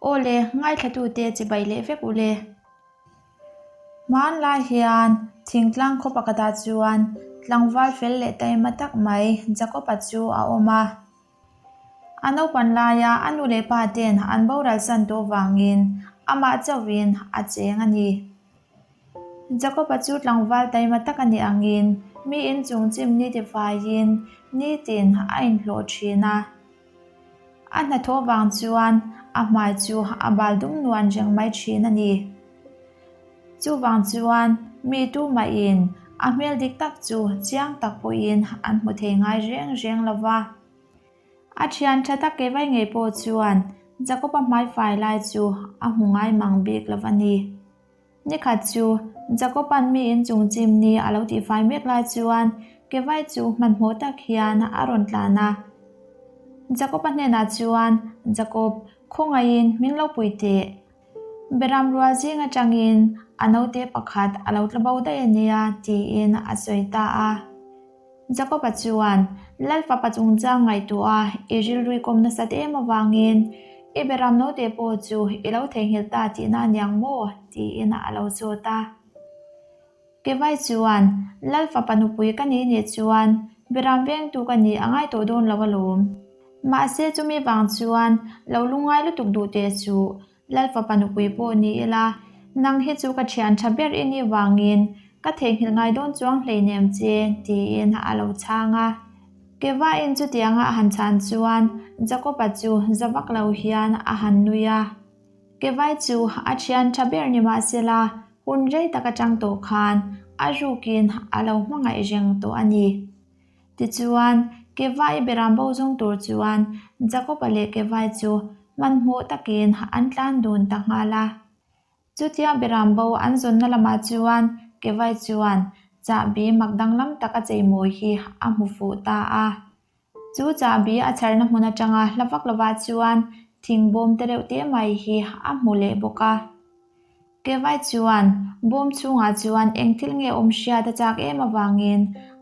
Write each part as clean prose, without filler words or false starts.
Aw le, ngaithlatute chibai leh vek u le. Hmanlai hian thingtlang khaw pakhatah chuan tlangval fel leh taima tak mai Jakob-a chu a awm a. A naupan laia a nu leh pa ten an boral san tawh vangin amah chauhin a cheng a ni. Jakob-a chu tlangval taima tak a nih angin mi inchung chim ni tifaiin nitin a inhlawh thin a. A hnathawh vang chuan a hmai chu a bal dum nuan reng mai thin a ni. Chuvang chuan mi tumahin a hmel dik tak chu chiang tak pawhin an hmu thei ngai reng reng lo va. A thian tha tak ke vai ngei pawh chuan Jakob-a hmaifai lai chu a hmu ngai mang bik lo va ni. Nikhat chu Jakob-a'n mi inchung chim ni a lo tihfai mek lai chuan Kevai chu hmanhmawh tak hian a rawn tlan a. Jakob-a hnenah chuan, Jakob, khawngaihin min lo pui teh. Beram rual zing atangin a naute pakhat a lo tla bo daih a nia, tiin a sawi ta a. Jakob-a chuan, Lal fapa chungchang ngaihtuah a, i rilrui kawm nasat em avangin i beram naute pawh chu i lo theihnghilh ta tihna a niang maw? tiin a lo zawt a. Kevai chuan, Lal fapa nupui ka ni nih chuan beram vengtu ka nih a ngai tawh dawn lo alawm. Mahse chumi vang chuan lo lungngai lutuk duh teh suh, Lal fapa nupui pawh ni ila, nang hi chu ka thian tha ber i nih vangin ka theihnghilh ngai dawn chuang hleinem che, tiin a lo chhang a. Kevain chutianga a han chhan chuan Jakoba chu za vak lo hian a han nui a. Kevai chu a thian tha ber ni mah sela, hun rei tak atang tawh khan a rukin a lo hmangaih reng tawh a ni. Tichuan, Kevai beram bo zawng tur chuan Jakoba leh Kevai chu hmanhmawh takin an tlan dun ta nghal a. Chutia beram bo an zawnna lamah chuan Kevai chuan chahbi mak danglam tak a cheimawi hi a hmu fuh ta a. Chu chahbi a chharna hmun atanga hla vak lovah chuan thing bawm te reuh te mai hi a hmu leh bawk a. Kevai chuan bawm chhungah chuan eng thil nge awm hriat a chak em avangin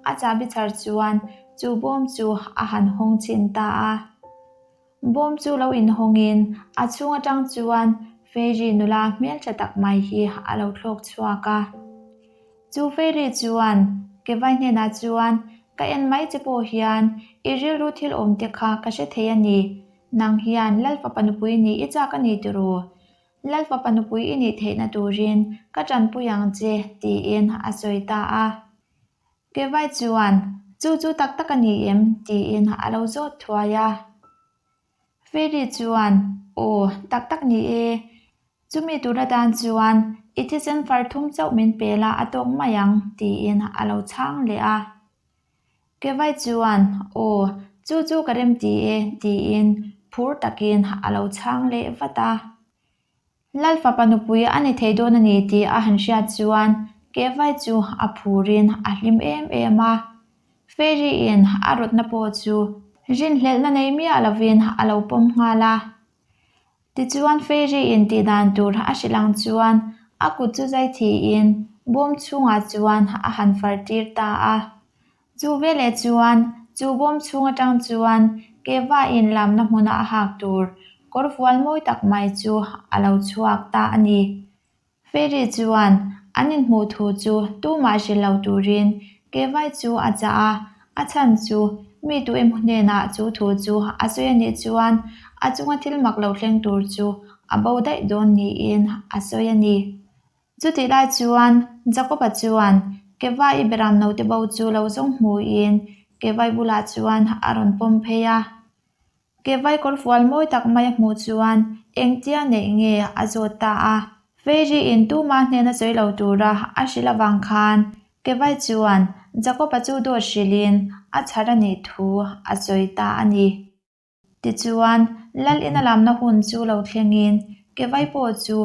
a chahbi chhar chuan chu bawm chu a han hawng chhin ta a. Bawm chu lo inhawngin a chhung atang chuan Fairy nula hmeltha tak mai hi a lo thlawk chhuak a. Chu Fairy chuan Kevai hnenah chuan, Ka en mai che pawh hian i rilru thil awm te kha ka hre thei a ni. Nang hian Lal fapa nupui nih i chak a ni tiraw? Lal fapa nupui i nih theihna turin ka tanpui ang che, tiin a sawi ta a. Kevai chuan, Chu chu tak tak a ni em? tiin a lo zawt thuai a. Fairy chuan, Aw, tak tak ni e. Chumi tur atan chuan i thisen far thum chauh min pe la a tawk mai ang, tiin a lo chhang leh a. Kevai chuan, Aw, chu chu ka rem ti e, tiin phur takin a lo chhang leh vat a. Lal fapa nupui a ni thei dawn a ni tih a han hriat chuan Kevai chu a phurin a hlim em em a. Fairy-in a rawtna pawh chu rinhlelhna nei miah lovin a lo pawm nghal a. Tichuan Fairy-in tih dan tur a hrilh ang chuan a kut chu zai thiin bawm chhungah chuan a han far tir ta a. Chu veleh chuan chu bawm chhung atang chuan Keva-in lamna hmuna a hak tur kawr fual mawi tak mai chu a lo chhuak ta a ni. Fairy chuan an inhmuh thu chu tumah hrilh lo turin Kevai chu a chah a, a chhan chu mi tu emaw hnenah chu thu chu a sawi a nih chuan a chunga thil mak lo thleng tur chu a bo daih dawn niin a sawi a ni. Chutih lai chuan Jakoba chuan Kevai beram naute bo chu lo zawng hmuin Kevai bulah chuan a rawn pawm phei a. Kevai kawr fual mawi tak mai a hmuh chuan engtia neih nge a zawt ta a. Fairy in tuma hnena sawi lo tura a hrilh avang khan Kevai chuan Jakob-a chu dawt hrilhin a chhar a nih thu a sawi ta a ni. Tichuan, Lal ina lamna hun chu lo thlengin Kevai pawh chu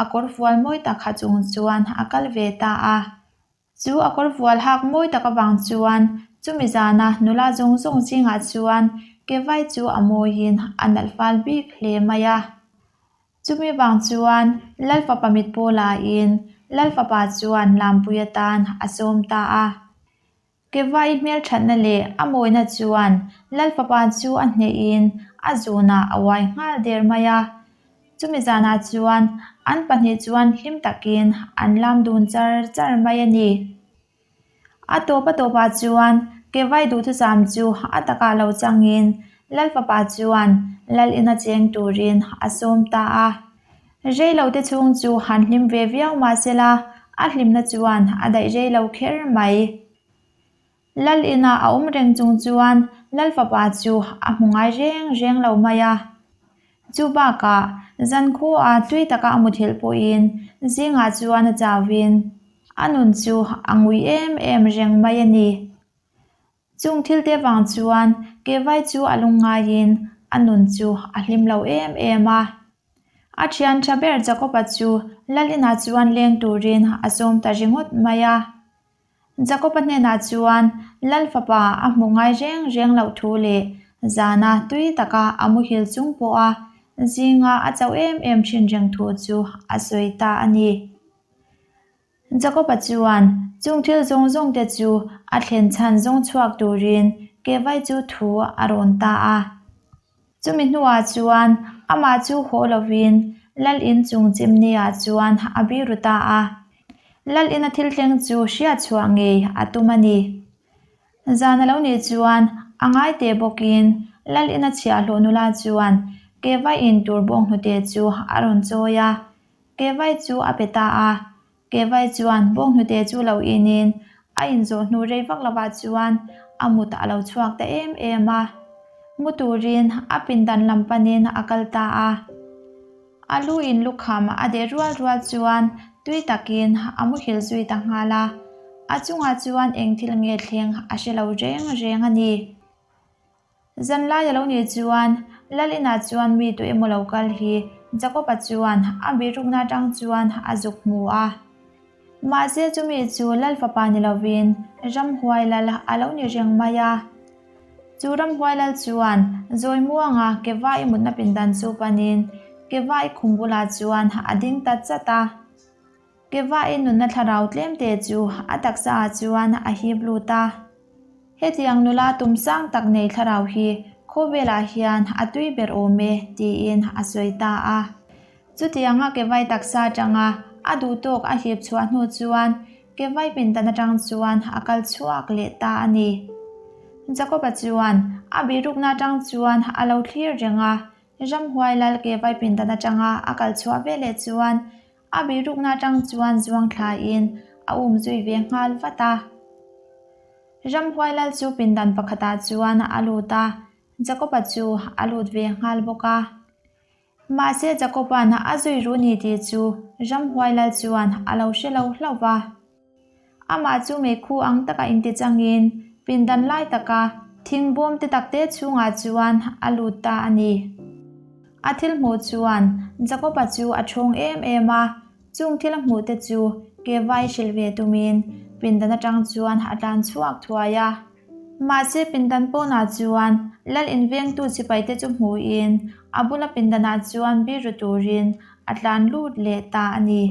a kawr fual mawi tak ha chung chuan a kal ve ta a. Chu a kawr vual hak mawi tak avang chuan chumi zana nula zawng zawng zingah chuan Kevai chu a mawiin a nalh fal bik hle mai a. Chumi vang chuan Lal fapa mit pawh lain Lal fapa chuan Lampui atan a sawm ta a. Kevai hmelthatna leh a mawina chuan Lal fapa chu a hnehin a zunah a uai nghal der mai a. Chumi zanah chuan an pahnih chuan hlim takin an lam dun char char mai a ni. A tawp a tawpah chuan Kevai duhthusam chu a takah lo changin Lal fapa chuan Lal ina cheng turin a sawm ta a. Rei lo te chhung chu han hlim ve viau mahsela a hlimna chuan a daih rei lo kher mai. Lal inah a awm reng chung chuan Lal fapa chu a hmu ngai reng reng lo mai a. Chu bakah zankhua tui taka a muthilh pawhin zingah chuan a chauvin a nun chu a ngui em em reng mai a ni. Chung thil te vang chuan Kevai chu a lungngaiin a nun chu a hlim lo em em a. A thian tha ber Jakob-a chu Lal inah chuan leng turin a sawm ta ringawt mai a. Jakob-a hnenah chuan Lal fapa a hmuh ngai reng reng loh thu leh zana tui taka a muhil chung pawha zinga a chauh em em thin reng thu chu a sawi ta a ni. Jakob-a chuan chung thil zawng zawng te chu a thlen chhan zawng chhuak turin Kevai chu thu a rawn ta a. Chumi hnuah chuan amah chu haw lovin Lal in chung chimni ah chuan a biru ta a. Lal ina thil thleng chu hriat chhuah ngei a tum a ni. Zan a lo nih chuan a ngai teh bawkin Lal ina chhiahhlawh nula chuan Kevai in tur bawnghnute chu a rawn chawi a. Kevai chu a pe ta a. Kevai chuan bawnghnute chu lo inin a inzawh hnu rei vak lovah chuan a mut a lo chhuak ta em em a. Mu turin a pindan lam panin a kal ta a. A lu in lukham a deh rual rual chuan tui takin a muhil zui ta nghal a. A chungah chuan eng thil nge thleng a hre lo reng reng a ni. Zanlai a lo nih chuan Lal inah chuan mi tu emaw lo kal hi Jakob-a chuan a bihrukna atang chuan a zuk hmu a. Mahse chumi chu Lal fapa ni lovin Ramhuai Lal a lo ni reng mai a. Chu Ramhuai Lal chuan zawi muanga Keva-i mutna pindan chu panin Keva-i khum bulah chuan a ding ta chat a. Keva-i nunna thlarau tlemte chu a taksa ah chuan a hip lut a. Hetiang nula tum sang tak nei thlarau hi khawvelah hian a tui ber awm e tiin a sawi ta a. Chutianga Kevai taksa atanga a duh tawk a hip chhuah hnu chuan Kevai pindan atang chuan a kal chhuak leh ta a ni. Jakob-a chuan a bihrukna atang chuan a lo thlir reng a, Ramhuai lal Kevai pindan atanga a kal chhuah veleh chuan A bihrukna atang chuan zuang thlain a um zui ve nghal vat a. Ramhuai lal chu pindan pakhatah chuan a lut a, Jakob-a chu a lut ve nghal bawk a. Mahse Jakob-a'n a zui ru ni tih chu Ramhuai lal chuan a lo hre lo hlauh va. Amah chu meikhu ang taka inti changin pindan lai taka thing bawm te takte chhungah chuan a lut ta a ni. A thil hmuh chuan Jakob-a chu a thawng em em a, chung thil a hmuh te chu Kevai hrilh ve tumin pindan atang chuan a tlan chhuak thuai a. Mahse pindan pawnah chuan lal invengtu sipaite chu hmuhin a bula pindanah chuan biru turin a tlan lut leh ta a ni.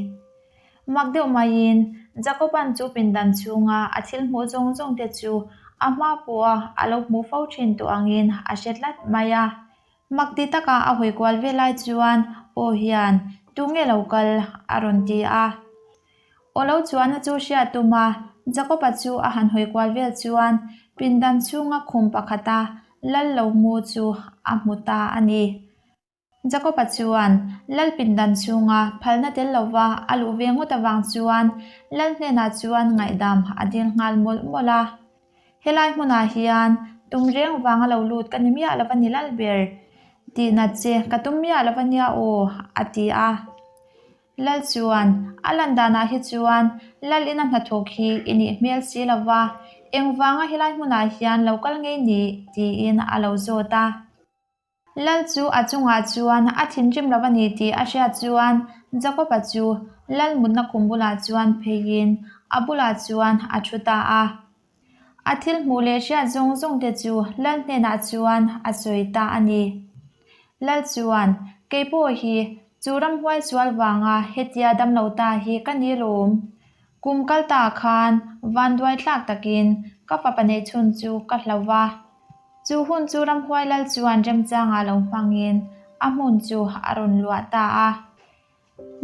Mak deuh maiin Jakoban chu pindan chhunga a thil hmuh zawng zawng te chu a hma pawha a lo hmuh fo thin tawh angin a hre tlat mai a. Mak ti taka a hawi kual ve lai chuan aw hian tunge lo kal a rawn ti a. Aw lo chuanna chu hriat tum a, Jakoba chu a han hawi kual vel chuan pindan chhunga khum pakhata lal lo mu chu a hmu ta a ni. Jakob-a chuan Lal pindan chhunga phalna tel lova a luh ve ngawt avang chuan Lal hnenah chuan ngaihdam a dil nghal mawlh mawlh a. Helai hmunah hian tum reng vanga lo lut ka ni miah lova ni lal ber tihnat che ka tum miah lova nia aw, a ti a. Lal chuan a lan danah hi chuan Lal ina hnathawk hi i nih hmel si lova, engvanga helai hmunah hian lo kal ngei ni? tiin a lo zawt a. Lal chu a chungah chuan a thinrim lo a ni tih a hriat chuan Jakob-a chu Lal mutna khum bulah chuan pheiin a bulah chuan a thu ta a. A thil hmuh leh hriat zawng zawng te chu Lal hnenah chuan a sawi ta a ni. Lal chuan, Kei pawh hi chu ramhuai sual vanga hetia damlo ta hi ka ni lawm. Kum kal ta khan vanduai thlak takin ka fapa neihchhun chu ka hlau va. Chu hun chu ramhuai lal chuan remchangah lo hmangin a hmun chu a rawn luah ta a.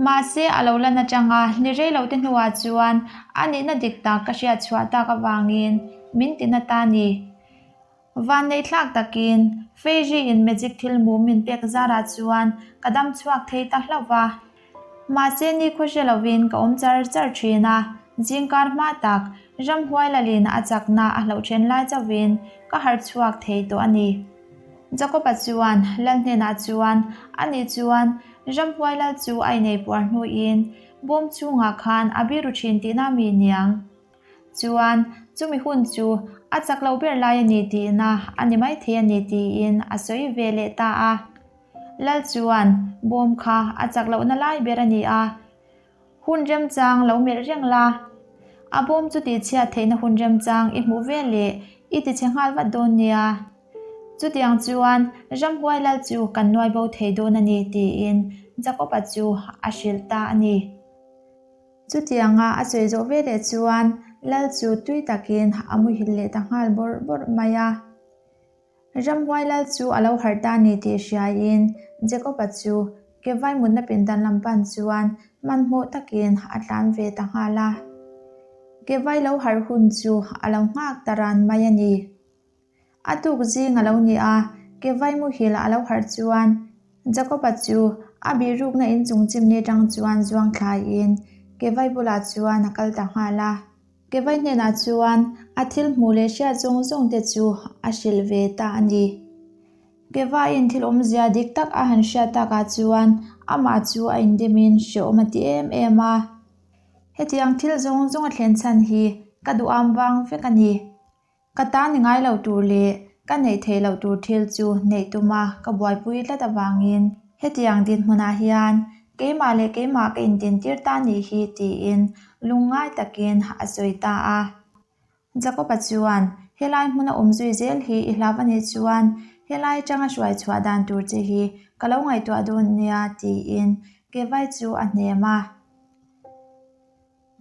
Mahse, a lo lan atanga ni rei lo te hnuah chuan a nihna dik tak ka hriat chhuah tak avangin min ti na ta ni. Vanneih thlak takin Fairy in magic thil mum min pek zarah chuan ka dam chhuak thei ta hlauh va. Mahse, nikhua hre lovin ka awm char char thin a, zingkar hma tak ramhuai lalin a chakna a hloh then lai chauhin ka harh chhuak thei tawh a ni. Jakob-a chuan lal hnenah chuan, Ani chuan ramhuai lal chu a inei puar hnuin bawm chhungah khan a biru thin tihna mi niang? Chuan chumi hun chu a chak lo ber lai a ni tihna a ni maithei a ni tiin a sawi ve leh ta a. Lal chuan bawm kha a chak lohna lai ber a ni a. Hun remchang lo melh reng la. A bawm chu tihchhiat theihna hun remchang i hmuh ve leh i tichhe nghal vat dawn nia. Chutiang chuan ramhuai lal chu kan nuai bo thei dawn a ni tiin Jakob-a chu a hrilh ta a ni. Chutianga a sawi zawh ve leh chuan lal chu tui takin a muhil leh ta nghal bawrh bawrh mai a. Ramhuai lal chu a lo harh ta ni tih hriaiin Jacob-a chu Kevai mutna pindan lam pan chuan hmanhmawh takin a tlan ve ta nghal a. Kevai lo harh hun chu a lo nghak ta ran mai a ni. A tuk zing a lo ni a, Kevai muhil a lo harh chuan Jacob-a chu a bihrukna inchung chimni atang chuan zuang thlaiin Kevai bulah chuan a kal ta nghal a. Kevai hnenah chuan a thil hmuh leh hriat zawng zawng te chu a hrilh ve ta a ni. Kevaiin thil awmzia dik tak a han hriat takah chuan amah chu a indemin hrehawm a ti em em a. Hetiang thil zawng zawng a thlen chhan hi ka duham vang vek a ni. Ka ta ni ngai lo tur leh ka neih theih loh tur thil chu neih tuma ka buaipui tlat avangin hetiang dinhmunah hian keimah leh keimah ka intintir ta nih hi tiin lungngai takin a sawi ta a. Jakob-a chuan, Helai hmuna awm zui zel hi i hlau a nih chuan helai atanga hruai chhuah dan tur che hi ka lo ngaihtuah dawn nia tiin Kevai chu a hnem a.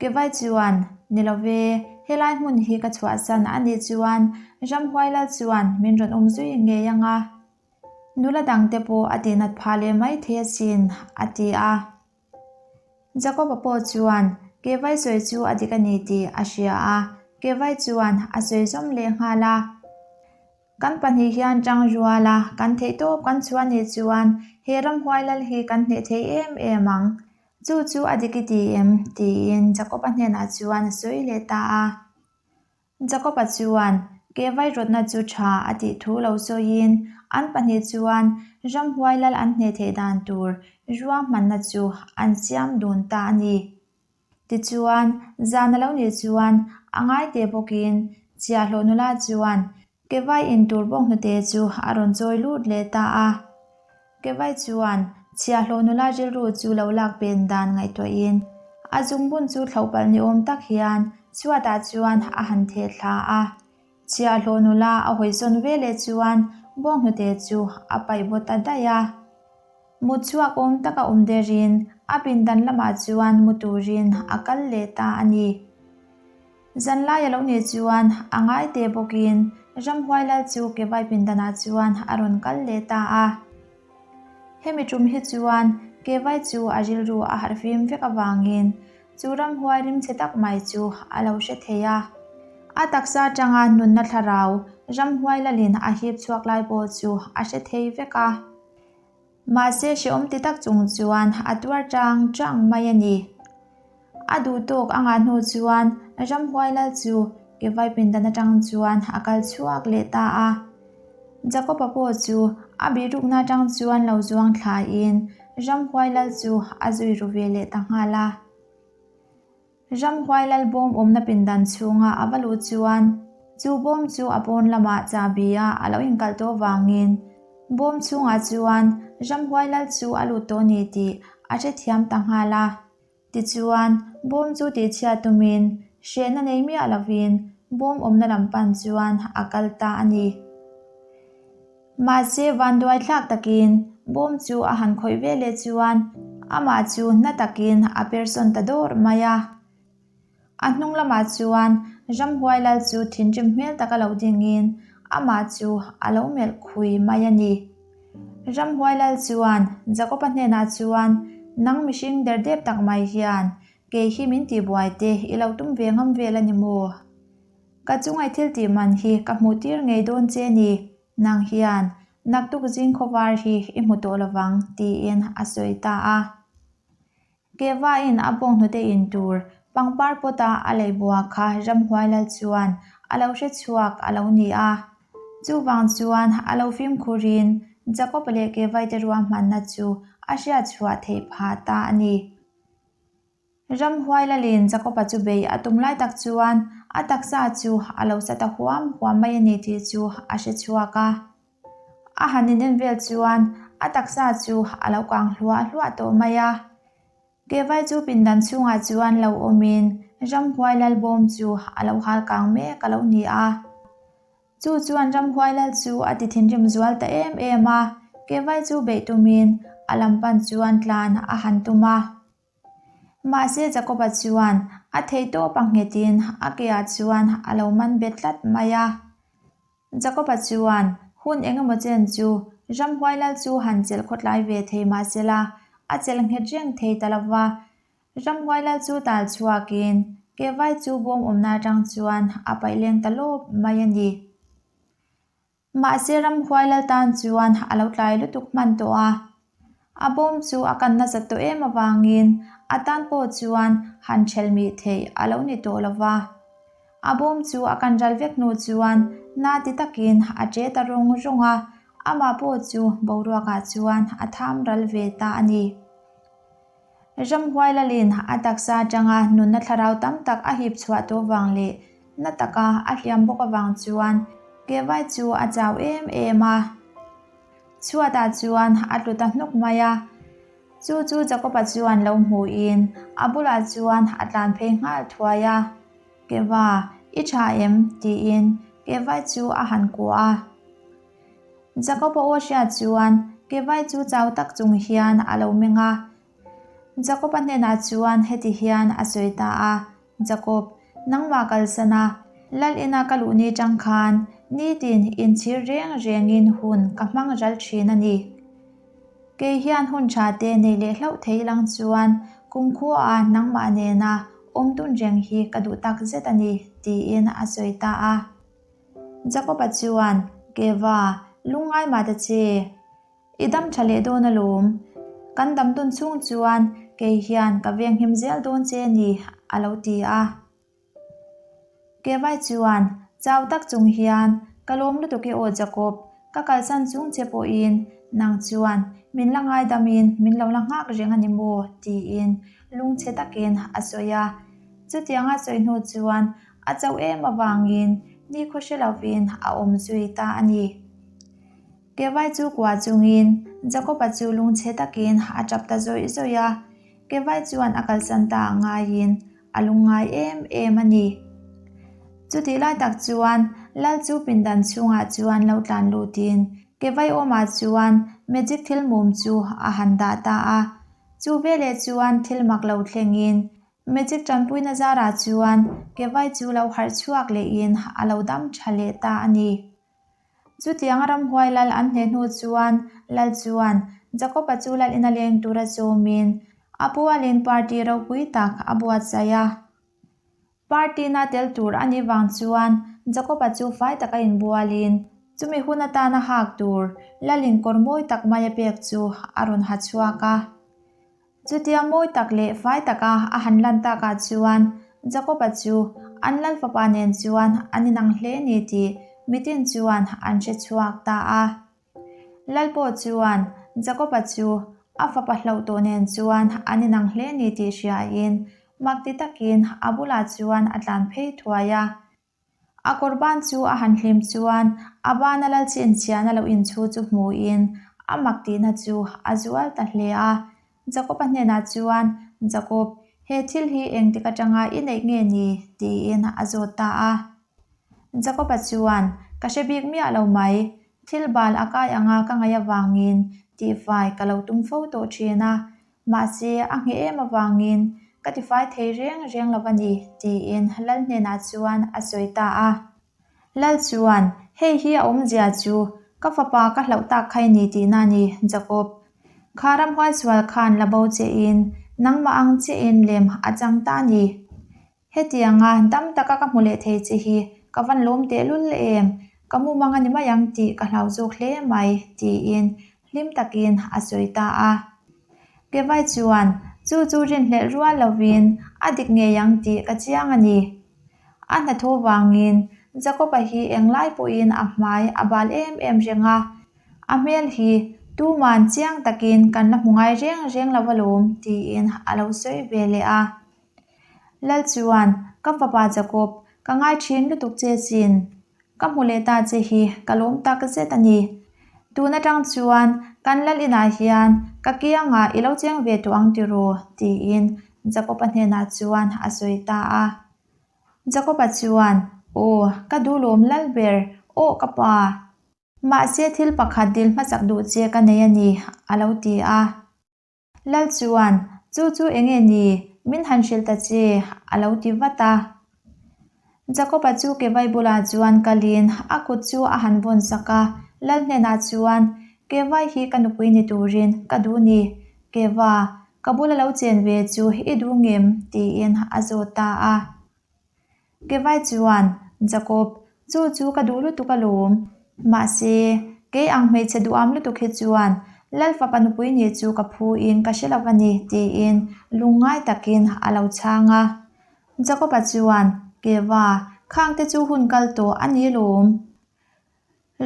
Kevai chuan, Ni lo ve, helai hmun hi ka chhuahsan a nih chuan ramhuai lal chuan min rawn awm zui ngei ang a. Nula dangte pawh a tihnat phah leh mai thei asin, a ti a. Jakob-a pawh chuan Kevai sawi chu a dik a ni tih a hria a, Kevai chuan a sawi zawm leh nghal a. Kan pahnih hian tang rual a, kan theih tawp kan chhuah nih chuan he ramhuai lal hi kan hneh thei em em ang. Chu chu a dik i ti em? tiin Jakob-a hnenah chuan a sawi leh ta a. Jakob-a chuan ke vairawtna chu tha a tih thu lo sawiin an pahnih chuan ramhuai lal an hneh theih dan tur ruahmanna chu an siam dun ta a ni. Tichuan, zan a lo nih chuan a ngai teh bawkin chhiahhlawh nula chuan Kevai in tur bawk hnute chu a rawn chawi lut leh ta a. Kevai chuan chhiahhlawh nula rilru chu lo lak pen dan ngaihtuahin a zungbun chu thloh palh ni awm tak hian chhuatah chuan a han theh thla a. Chhiahhlawh nula a hawisawn ve leh chuan bawng hnute chu a paih baw ta daih a. Mut chhuak awm taka awm derin a pindan lamah chuan mu turin a kal leh ta a ni. Zanlai a lo nih chuan a ngai teh bawkin ramhuai lal chu Kevai pindanah chuan a rawn kal leh ta a. Hemi tum hi chuan Kevai chu a rilru a harhfim vek avangin chu ramhuai rimchhe tak mai chu a lo hre thei a. A taksa atanga nunna thlarau ramhuai lalin a hip chhuak lai pawh chu a hre thei vek a. Mahse hrehawm ti tak chung chuan a tuar chang chang mai a ni. A duh tawk a ngah hnu chuan ramhuai lal chu Kevai pindan atang chuan a kal chhuak leh ta a. Jakob-a pawh chu a bihrukna atang chuan lo zuang thlaiin ramhuai lal chu a zui ru ve leh ta nghal a. Ramhuai lal bawm awmna pindan chhunga a va luh chuan chu bawm chu a pawn lamah chahbi a a lo inkalh tawh vangin bawm chhungah chuan ramhuai lal chu a lut tawh ni tih a hrethiam ta nghal a. Tichuan, bawm chu tihchhiat tumin hrehna nei miah lovin bawm awmna lam pan chuan a kal ta a ni. Mahse, vanduai thlak takin bawm chu a han khawih ve leh chuan amah chu na takin a persawn ta dawr mai a. A hnung lamah chuan ramhuai lal chu thinrim hmel taka lo dingin amah chu a lo melh khui mai a ni. Ramhuai lal chuan Jakob-a hnenah chuan, Nang mihring derdep tak mai hian kei hi min tihbuai te i lo tum ve ngam vel a ni maw? Ka chungai thil tih man hi ka hmuh tir ngei dawn che ni, nang hian naktuk zing khawvar hi i hmu tawh lovang, tiin a sawi ta a. Kevain a bawng hnute in tur pangpar pawta a lei bua kha ramhuai lal chuan a lo hre chhuak a lo ni a. Chuvang chuan a lo fimkhurin Jakob leh Kevaite ruahmanna chu a hriat chhuah theih phah ta a ni. Ramhuai lalin Jakoba chu bei a tum lai tak chuan a taksa chu a lo sa ta huam huam mai a ni tih chu a hre chhuak a. A han inen vel chuan a taksa chu a lo kang hluah hluah tawh mai a. Kevai chu pindan chhungah chuan lo awmin ramhuai lalbawm chu a lo hal kang mek a lo ni a. Chu chuan ramhuai lal chu a ti thinrim zual ta em em a, Kevai chu beih tumin a lam pan chuan tlan a han tum a. Mahse Jakoba chuan a theih tawp a nghetin a keah chuan a lo man bet tlat mai a. Jakoba chuan hun eng emaw chen chu ramhuai lal chu han chelh khawtlai ve thei mahsela a chelh nghet reng thei ta lova. Ramhuai lal chu tal chhuakin kevai chu bawm awmna atang chuan a paih leng ta lawp mai a ni. Mahse ramhuai lal tan chuan a lo tlai lutuk hman tawh a, a bawm chu a kan nasat tawh em avangin a tan pawh chuan han ṭhelh mih theih a lo ni tawh lo va. A bawm chu a kan ral vek hnu chuan na ti takin a ṭe ta rawng rawng a, amah pawh chu boruakah chuan a tham ral ve ta a ni. Ramhuai lalin a taksa atanga nunna thlarau tam tak a hip chhuah tawh vang leh na taka a hliam bawk avang chuan Kevai chu a chau em em a. Chhuatah chuan a tlu ta hnuk mai a. Chu chu Jakoba chuan lo hmuhin a bulah chuan a tlan phei nghal thuai a. Keva, i tha em? tiin Kevai chu a han kuah a. Jakob-a aw hriat chuan Kevai chu chau tak chung hian a lo meng a. Jakob-a hnenah chuan heti hian a sawi ta a, Jakob, nangmah kalsan a, Lal ina ka luh ni tang khan nitin inchhir reng rengin hun ka hmang ral thin a ni. Kei hian hun tha te nei leh hlauh thei lang chuan kumkhua nangmah nena awm dun reng hi ka duh tak zet a ni, tiin a sawi ta a. Jakob-a chuan, Keva, lungngai mah ta che. I dam tha leh dawn alawm. Kan dam dun chhung chuan kei hian ka venghim zel dawn che ni, a lo ti a. Kevai chuan, Chau tak chung hian, ka lawm lutuk i aw Jakob, ka kalsan chung che pawhin nang chuan min la ngaidamin min lo la nghak reng a ni maw? tiin lungchhe takin a sawi a. Chutianga sawi hnu chuan A chauh em avangin nikhaw hre lovin a awm zui ta a ni. Kevai chu kua chungin Jakob-a chu lungchhe takin a tap ta zawih zawih a, Kevai chuan a kalsan ta a ngaiin a lungngai em em a ni. Chutih lai tak chuan Lal chu pindan chhungah chuan lo tlan lutin Kevai awmah chuan magic thil mum chu a han dah ta a. Chu veleh chuan thil mak lo thlengin Magic tanpuina zarah chuan Kevai chu lo harh chhuak lehin a lo dam tha leh ta a ni. Chutianga ramhuai lal an hneh hnu chuan lal chuan Jakob-a chu lal ina leng tura zawmin a pualin party ropui tak a buatsaih a. Party-na tel tur a nih vang chuan Jakob-a chu fai taka inbualin chumi hun atana hak tur lalin kawr mawi tak mai a pek chu a rawn ha chhuak a. Chutia mawi tak leh fai taka a han lan takah chuan Jakob-a chu an lal fapa nen chuan an inang hle ni tih mitin chuan an hre chhuak ta a. Lal pawh chuan Jakob-a chu a fapa hlauh tawh nen chuan an inang hle ni tih hriain mak ti takin a bulah chuan a tlan phei thuai a. A kawr ban chu a han hlim chuan a bana lal chhinchhiahna lo inchhu chu hmuhin a mak tihna chu a zual ta hle a. Jakob-a hnenah chuan, Jakob, he thil hi engtik atanga i neih nge ni? tiin a zawt ta a. Jakob-a chuan, Ka hre bik miah lo mai. Thil bal a kai anga ka ngaih avangin tihfai ka lo tum fo tawh thin a. Mahse, a ngheh em avangin ka tifai thei reng reng lo a ni, tiin Lal hnenah chuan a sawi ta a. Lal chuan, Hei hi a awmzia chu. Ka fapa ka hlauh tak kha i ni tihna a ni, Jakob. Kha ramhuai sual khan la bo che in, nangmah ang che in lem a chang ta a ni. Hetianga dam taka ka hmu leh thei che hi ka van lawm tehlul em, ka mumang a ni mai ang tih ka hlau zawk hle mai, tiin hlim takin a sawi ta a. Kevai chuan chu chu rinhlelh rual lovin a dik ngei ang tih ka chiang a ni. A hnathawh vangin Jakob-a hi englai pawhin a hmai a bal em em reng a, a hmel hi tuman chiang takin kan la hmu ngai reng reng lo alawm tiin a lo sawi ve leh a. Lal chuan, Ka fapa Jakob, ka ngai thin lutuk che chin. Ka hmu leh ta che hi ka lawm tak zet a ni. Tun atang chuan kan lal inah hian ka kiangah i lo cheng ve tawh ang tiraw? tiin Jakob-a hnenah chuan a sawi ta a. Jakob-a chuan, Aw, ka duh lawm lal ber, aw ka pa. Mahse thil pakhat dil hmasak duh che ka nei a ni, a lo ti a. Lal chuan, Chu chu eng nge ni? Min han hrilh ta che, a lo ti vat a. Jakob-a chu kevai bulah chuan kalin a kut chu a han vawn sak a, Lal hnenah chuan, Kevai hi ka nupui ni turin ka duh ni. Keva, ka bula lo chen ve chu i duh ngem? tiin a zawt ta a. Kevai chuan, Jakob, chu chu ka duh lutuk alawm. Mahse, kei ang hmeichhe duham lutuk hi chuan Lal fapa nupui nih chu ka phu in ka hre lo a ni, tiin lungngai takin a lo chhang a. Jakob-a chuan, Keva, khangte chu hun kal tawh a ni lawm.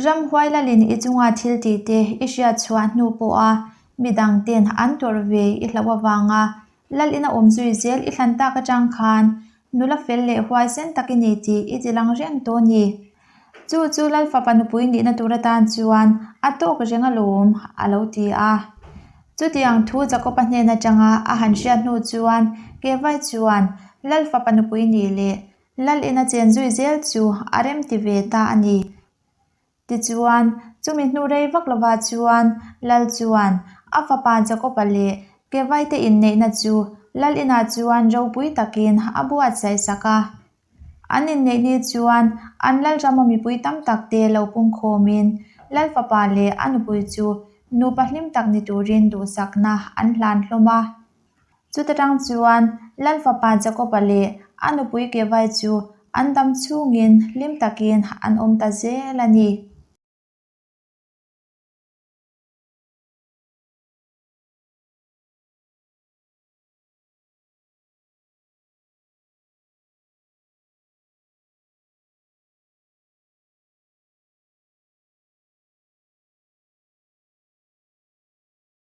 Ramhuai lalin i chunga thil tih te i hriat chhuah hnu pawha midang ten an tawrh ve i hlauh avanga lal ina awm zui zel i thlan tak atang khan nula fel leh huaisen tak i ni tih i ti lang reng tawh a ni. Chu chu lal fapa nupui nihna tur atan chuan a tawk reng alawm a lo ti a. Chutiang thu Jakob-a hnen atanga a han hriat hnu chuan Kevai chuan lal fapa nupui nih leh Lal ina chen zui zel chu a rem ti ve ta a ni. Tichuan, chumi hnu rei vak lovah chuan Lal chuan a fapa Jakob-a leh Kevaite inneihna chu Lal inah chuan ropui takin a buatsaih sak a. An inneih ni chuan an Lal rama mipui tam takte lo pungkhawmin Lal fapa leh a nupui chu nupa hlim tak ni turin duhsakna an hlan hlawm a. Chuta tang chuan Lal fapa Jakob-a leh a nupui Kevai chu an dam chhungin hlim takin an awm ta zel a ni.